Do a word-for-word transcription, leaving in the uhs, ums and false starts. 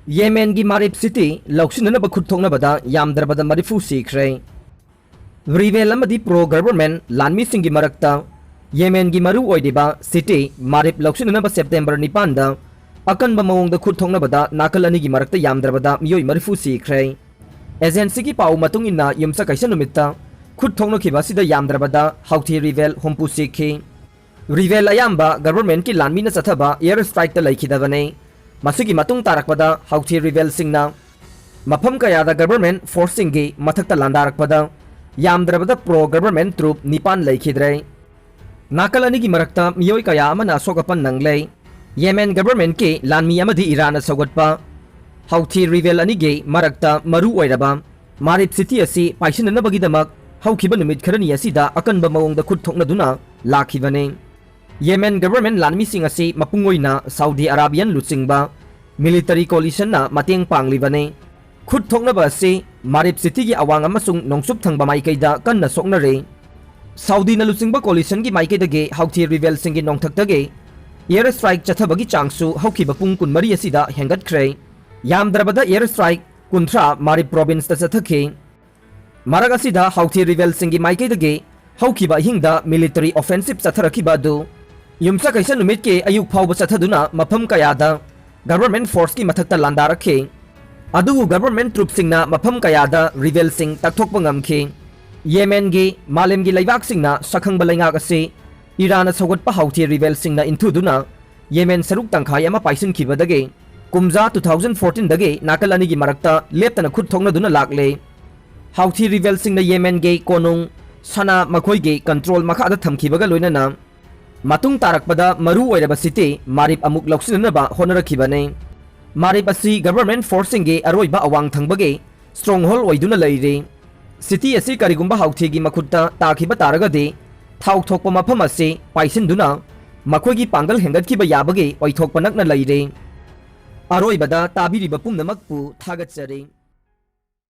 ꯌꯦꯃꯦꯟꯒꯤ ꯃꯥꯔꯤꯕ city ꯂꯧꯁꯤꯟꯅꯅꯕ ꯈꯨꯠ ꯊꯣꯛꯅꯕꯗ ꯌꯥꯝꯗ꯭ꯔꯕꯗ ꯃꯔꯤꯐꯨ ꯁꯤꯈ꯭ꯔꯦ꯫ ꯔꯤꯕꯦꯜ ꯑꯃꯗꯤ ꯄ꯭ꯔꯣ ꯒꯚꯔꯟꯃꯦꯟꯠ ꯂꯥꯟꯃꯤꯁꯤꯡꯒꯤ ꯃꯔꯛꯇ ꯌꯦꯃꯦꯟꯒꯤ ꯃꯔꯨ ꯑꯣꯏꯔꯤꯕ ꯁꯤꯇꯤ ꯃꯥꯔꯤꯕ ꯂꯧꯁꯤꯟꯅꯅꯕ ꯁꯦꯞꯇꯦꯝꯕꯔ ꯅꯤꯄꯥꯟꯗ ꯑꯀꯟꯕ ꯃꯑꯣꯡꯗ ꯈꯨꯠ ꯊꯣꯛꯅꯕꯗ ꯅꯥꯀꯜ ꯑꯅꯤꯒꯤ ꯃꯔꯛꯇ ꯌꯥꯝꯗ꯭ꯔꯕꯗ ꯃꯤꯑꯣꯏ ꯃꯔꯤꯐꯨ ꯁꯤꯈ꯭ꯔꯦ꯫ ꯑꯦꯖꯦꯟꯁꯤꯒꯤ ꯄꯥꯎ ꯃꯇꯨꯡ ꯏꯟꯅ, ꯌꯨꯝꯁꯀꯩꯁ ꯅꯨꯃꯤꯠꯇ ꯈꯨꯠ ꯊꯣꯛꯅꯈꯤꯕ ꯑꯁꯤꯗ ꯌꯥꯝꯗ꯭ꯔꯕꯗ ꯍꯥꯎꯊꯤ ꯔꯤꯕꯦꯜ ꯍꯨꯝꯐꯨ ꯁꯤꯈꯤ꯫ ꯔꯤꯕꯦꯜ ꯑꯌꯥꯝꯕ ꯒꯚꯔꯟꯃꯦꯟꯠꯀꯤ ꯂꯥꯟꯃꯤꯅ ꯆꯠꯊꯕ ꯑꯦꯌꯔ ꯁ꯭ꯇ꯭ꯔꯥꯏꯛꯇ ꯂꯩꯈꯤꯗꯕꯅꯤ꯫ ꯃꯁꯤꯒꯤ ꯃꯇꯨꯡ ꯇꯥꯔꯛꯄꯗ ꯍꯥꯎꯊꯤ ꯔꯤꯕꯦꯜꯁꯤꯡꯅ ꯃꯐꯝ ꯀꯌꯥꯗ ꯒꯚꯔꯟꯃꯦꯟꯠ ꯐꯣꯔꯁꯁꯤꯡꯒꯤ ꯃꯊꯛꯇ ꯂꯥꯟꯗꯥꯔꯛꯄꯗ ꯌꯥꯝꯗ꯭ꯔꯕꯗ ꯄ꯭ꯔꯣ ꯒꯚꯔꯟꯃꯦꯟꯠ ꯇ꯭ꯔꯨꯞ ꯅꯤꯄꯥꯟ ꯂꯩꯈꯤꯗ꯭ꯔꯦ꯫ ꯅꯥꯀꯜ ꯑꯅꯤꯒꯤ ꯃꯔꯛꯇ ꯃꯤꯑꯣꯏ ꯀꯌꯥ ꯑꯃꯅ ꯑꯁꯣꯛ ꯑꯄꯟ ꯅꯪꯂꯦ꯫ ꯌꯦꯃꯦꯟ ꯒꯚꯔꯟꯃꯦꯟꯠꯀꯤ ꯂꯥꯟꯃꯤ ꯑꯃꯗꯤ ꯏꯔꯥꯟꯅ ꯁꯧꯒꯠꯄ ꯍꯥꯎꯊꯤ ꯔꯤꯕꯦꯜ ꯑꯅꯤꯒꯤ ꯃꯔꯛꯇ ꯃꯔꯨ ꯑꯣꯏꯔꯕ ꯃꯥꯔꯤꯕ ꯁꯤꯇꯤ ꯑꯁꯤ ꯄꯥꯏꯁꯤꯟꯅꯅꯕꯒꯤꯗꯃꯛ ꯍꯧꯈꯤꯕ ꯅꯨꯃꯤꯠ ꯈꯔꯅꯤ ꯑꯁꯤꯗ ꯑꯀꯟꯕ ꯃꯑꯣꯡꯗ ꯈꯨꯠ ꯊꯣꯛꯅꯗꯨꯅ ꯂꯥꯛꯈꯤꯕꯅꯤ꯫ ꯌꯦꯃꯦꯟ ꯒꯚꯔꯟꯃꯦꯟꯠ ꯂꯥꯟꯃꯤꯁꯤꯡ ꯑꯁꯤ ꯃꯄꯨꯡ ꯑꯣꯏꯅ ꯁꯥꯎꯗꯤ ꯑꯔꯥꯕꯤꯌꯥꯟ ꯂꯨꯆꯤꯡꯕ ꯃꯤꯂꯤꯇꯔꯤ ꯀꯣꯂꯤꯁꯟꯅ ꯃꯇꯦꯡ ꯄꯥꯡꯂꯤꯕꯅꯤ꯫ ꯈꯨꯠ ꯊꯣꯛꯅꯕ ꯑꯁꯤ ꯃꯥꯔꯤꯕ ꯁꯤꯇꯤꯒꯤ ꯑꯋꯥꯡ ꯑꯃꯁꯨꯡ ꯅꯣꯡꯆꯨꯞ ꯊꯪꯕ ꯃꯥꯏꯀꯩꯗ ꯀꯟꯅ ꯁꯣꯛꯅꯔꯤ꯫ ꯁꯥꯎꯗꯤꯅ ꯂꯨꯆꯤꯡꯕ ꯀꯣꯂꯤꯁꯟꯒꯤ ꯃꯥꯏꯀꯩꯗꯒꯤ ꯍꯥꯎꯊꯤ ꯔꯤꯕꯦꯜꯁꯤꯡꯒꯤ ꯅꯣꯡꯊꯛꯇꯒꯤ ꯑꯦꯌꯔ ꯁ꯭ꯇ꯭ꯔꯥꯏꯛ ꯆꯠꯊꯕꯒꯤ ꯆꯥꯡꯁꯨ ꯍꯧꯈꯤꯕ ꯄꯨꯡ ꯀꯨꯟꯃꯔꯤ ꯑꯁꯤꯗ ꯍꯦꯟꯒꯠꯈ꯭ꯔꯦ꯫ ꯌꯥꯝꯗ꯭ꯔꯕꯗ ꯑꯦꯌꯔ ꯁ꯭ꯇ꯭ꯔꯥꯏꯛ ꯀꯨꯟꯊ꯭ꯔꯥ ꯃꯥꯔꯤꯕ ꯄ꯭ꯔꯣꯚꯤꯟꯁꯇ ꯆꯠꯊꯈꯤ꯫ ꯃꯔꯛ ꯑꯁꯤꯗ ꯍꯥꯎꯊꯤ ꯔꯤꯕꯦꯜꯁꯤꯡꯒꯤ ꯃꯥꯏꯀꯩꯗꯒꯤ ꯍꯧꯈꯤꯕ ꯑꯍꯤꯡꯗ ꯃꯤꯂꯤꯇꯔꯤ ꯑꯣꯐꯦꯟꯁꯤꯞ ꯆꯠꯊꯔꯛꯈꯤꯕ ꯑꯗꯨ ꯌꯨꯝꯁꯀꯩꯁ ꯅꯨꯃꯤꯠꯀꯤ ꯑꯌꯨꯛ ꯐꯥꯎꯕ ꯆꯠꯊꯗꯨꯅ ꯃꯐꯝ ꯀꯌꯥꯗ ꯒꯚꯔꯟꯃꯦꯟꯠ ꯐꯣꯔꯁꯀꯤ ꯃꯊꯛꯇ ꯂꯥꯟꯗꯥꯔꯛꯈꯤ꯫ ꯑꯗꯨꯕꯨ ꯒꯚꯔꯟꯃꯦꯟꯠ ꯇ꯭ꯔꯨꯞꯁꯤꯡꯅ ꯃꯐꯝ ꯀꯌꯥꯗ ꯔꯤꯕꯦꯜꯁꯤꯡ ꯇꯛꯊꯣꯛꯄ ꯉꯝꯈꯤ꯫ ꯌꯦꯃꯦꯟꯒꯤ ꯃꯥꯂꯦꯝꯒꯤ ꯂꯩꯕꯥꯛꯁꯤꯡꯅ ꯁꯛꯈꯪꯕ ꯂꯩꯉꯥꯛ ꯑꯁꯤ ꯏꯔꯥꯟꯅ ꯁꯧꯒꯠꯄ ꯍꯥꯎꯊꯤ ꯔꯤꯕꯦꯜꯁꯤꯡꯅ ꯏꯟꯊꯨꯗꯨꯅ ꯌꯦꯃꯦꯟ ꯁꯔꯨꯛ ꯇꯪꯈꯥꯏ ꯑꯃ ꯄꯥꯏꯁꯤꯟꯈꯤꯕꯗꯒꯤ ꯀꯨꯝꯖꯥ ꯇꯨ ꯊꯥꯎꯖꯟ ꯐꯣꯔꯇꯤꯟꯗꯒꯤ ꯅꯥꯀꯜ ꯑꯅꯤꯒꯤ ꯃꯔꯛꯇ ꯂꯦꯞꯇꯅ ꯈꯨꯠ ꯊꯣꯛꯅꯗꯨꯅ ꯂꯥꯛꯂꯦ꯫ ꯍꯥꯎꯊꯤ ꯔꯤꯕꯦꯜꯁꯤꯡꯅ ꯌꯦꯃꯦꯟꯒꯤ ꯀꯣꯅꯨꯡ ꯁꯅꯥ ꯃꯈꯣꯏꯒꯤ ꯀꯟꯇ꯭ꯔꯣꯜ ꯃꯈꯥꯗ ꯊꯝꯈꯤꯕꯒ ꯂꯣꯏꯅꯅ ꯃꯇꯨꯡ ꯇꯥꯔꯛꯄꯗ ꯃꯔꯨ ꯑꯣꯏꯔꯕ ꯁꯤꯇꯤ ꯃꯥꯔꯤꯕ ꯑꯃꯨꯛ ꯂꯧꯁꯤꯟꯅꯅꯕ ꯍꯣꯠꯅꯔꯛꯈꯤꯕꯅꯤ꯫ ꯃꯥꯔꯤꯕ ꯑꯁꯤ ꯒꯚꯔꯟꯃꯦꯟꯠ ꯐꯣꯔꯁꯁꯤꯡꯒꯤ ꯑꯔꯣꯏꯕ ꯑꯋꯥꯡ ꯊꯪꯕꯒꯤ ꯁ꯭ꯇ꯭ꯔꯣꯡꯍꯣꯜ ꯑꯣꯏꯗꯨꯅ ꯂꯩꯔꯤ꯫ ꯁꯤꯇꯤ ꯑꯁꯤ ꯀꯔꯤꯒꯨꯝꯕ ꯍꯥꯎꯊꯤꯒꯤ ꯃꯈꯨꯠꯇ ꯇꯥꯈꯤꯕ ꯇꯥꯔꯒꯗꯤ ꯊꯥꯎ ꯊꯣꯛꯄ ꯃꯐꯝ ꯑꯁꯤ ꯄꯥꯏꯁꯤꯟꯗꯨꯅ ꯃꯈꯣꯏꯒꯤ ꯄꯥꯡꯒꯜ ꯍꯦꯟꯒꯠꯈꯤꯕ ꯌꯥꯕꯒꯤ ꯑꯣꯏꯊꯣꯛꯄ ꯅꯛꯅ ꯂꯩꯔꯦ꯫ ꯑꯔꯣꯏꯕꯗ ꯇꯥꯕꯤꯔꯤꯕ ꯄꯨꯝꯅꯃꯛꯄꯨ ꯊꯥꯒꯠꯆꯔꯤ꯫